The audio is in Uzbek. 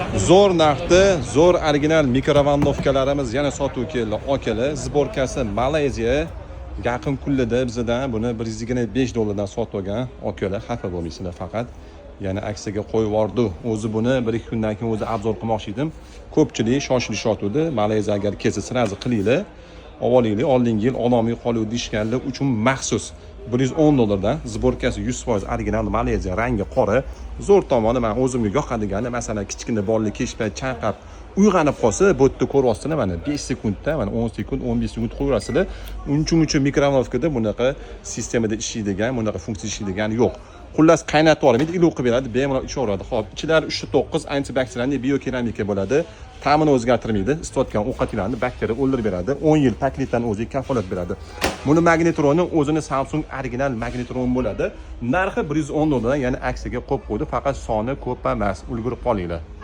Zo'r narxda, zo'r original микроволновка larimiz yana sotuvga keldi, akalar. Сборка si Malayziya. Yaqin kunlarda bizdan buni 125 dollardan sotib olgan akalar, xafa bo'lmaysizlar faqat. Yana aksiyaga qo'yib yubordi. O'zi buni 1-2 kundan keyin o'zi обзор qilmoqchi edim. Ko'pchilik shoshilishyotgandi. Malayziya agar kelsa, сразу qilinglar. Olinglar, oldingi yil ololmay qoluvdi deyishganlar uchun maxsus 110 dollardan, сборка si 100% original Malayziya, rangi qora. Zo'r tomoni, man o'zimga yoqadigani, masalan, kichkina bolalar kech payt chanqab uyg'onib qolsa, bu yerda ko'ryapsizlar, mana 5 sekundda, mana 10 sekund, 15 sekund qo'yaverasizlar. Uncha muncha микроволновка da bunaqa sistemada ishlaydigan, bunaqa funksiya ishlaydigani yo'q. Xullas, qaynatib yubormaydi, iliq qilib beradi, bemalol ichaveradi. Xo'p, ichilari 3,9 антибактериальный biokeramika bo'ladi. Ta'mini o'zgartirmaydi, isitayotgan ovqatlarni bakteriya o'ldirib beradi. 10 yil paketdan o'ziga kafolat beradi. Buni magnetroni o'zini Samsung original magnetron bo'ladi. Narxi 110 dollardan, yana aksiyaga qo'yib qo'ydi, faqat soni ko'p emas, ulgurib qolinglar.